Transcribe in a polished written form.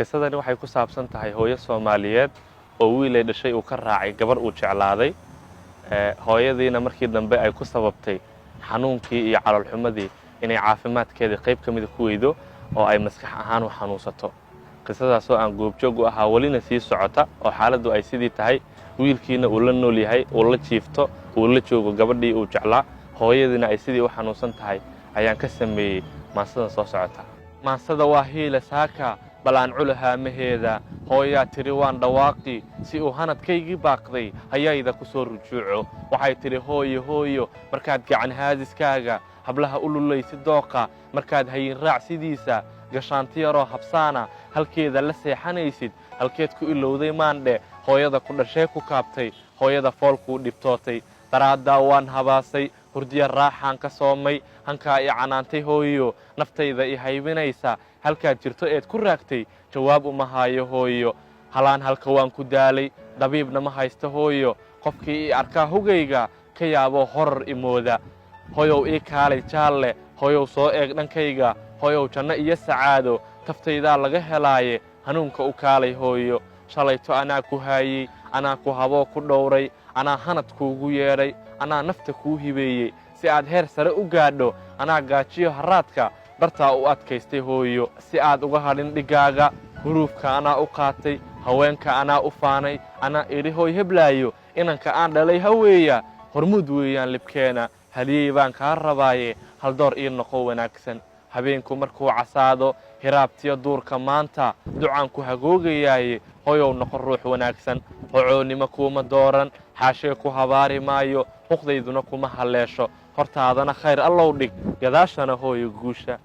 Qisadani waxay ku saabsan tahay hooyo Soomaaliyeed oo wiilay dhashay uu ka raacay gabar uu jeclaaday, hooyadiina markii dambe ay ku sababtay xanuunkii iyo caloolxumadii inay caafimaadkeedii qayb ka mida ku weydo oo ay maskax ahaan u xanuunsato. Qisadaasoo aan goobjoog u ahaa, welina sii socota oo xaaladdu ay sidii tahay, wiilkiina uu la nool yahay, uu la jiifto, uu la joogo gabadhii uu jeclaa, hooyadiina ay sidii u xanuunsan tahay, ayaan ka sameeyey maansadan soo socota. Maansada waa hiila saaka bal aan culahaamaheeda. Hooyaa tidhi waan dhawaaqi si uu hanadkaygii baaqday hayayda ku soo rujuuco. Waxay tidhi: hooyo, hooyo, markaad gacan haadiskaaga hablaha u lulaysi dooqa, markaad hayin raac sidiisa gashaanti yaroo habsaana halkeeda la seexanaysid, halkeed ku ilowday maandhe hooyada ku dhashee ku kaabtay, hooyada foolkuu dhibtootay? Daraaddaa waan habaasay, hurdiya raaxaan ka soomay, hankaa i canaantay hooyo, naftayda i haybinaysa. Halkaad jirto eed ku raagtay jawaab uma haayo hooyo. Halaan halka waan ku daalay, dabiibna ma haysto hooyo. Qofkii i arkaa hugayga ka yaaboo horar imooda. Hoyow ii kaalay jaalle, hooyow soo eeg dhankayga, hooyow janno iyo sacaado taftaydaa laga helaaye, hanuunka u kaalay hooyo. Shalayto anaa ku haayey, anaa ku haboo ku dhowray, anaa hanad kuugu yeedhay, anaa nafta kuu hibeeyey si aad heer sare u gaadho, anaa gaajiyo harraadka dartaa u adkaystay hooyo, si aad uga hadhin dhiggaaga. Huruufka anaa u qaatay, haweenka anaa u faanay, anaa idhi hooy heblaayo inanka aan dhalay haweeya, hormuud weeyaan libkeena, haliyey baan kaa rabaaye, haldoor ii noqo wanaagsan. Habeenku markuu casaado hiraabtiyo duurka maanta ducaan ku hagoogayaaye, hoyow noqo ruux wanaagsan. Hocoonnimo kuuma dooran, xaashee ku habaari maayo, huqdayduna kuma halleesho. Hortaadana khayr allow dhig, gadaashana hooyo guusha.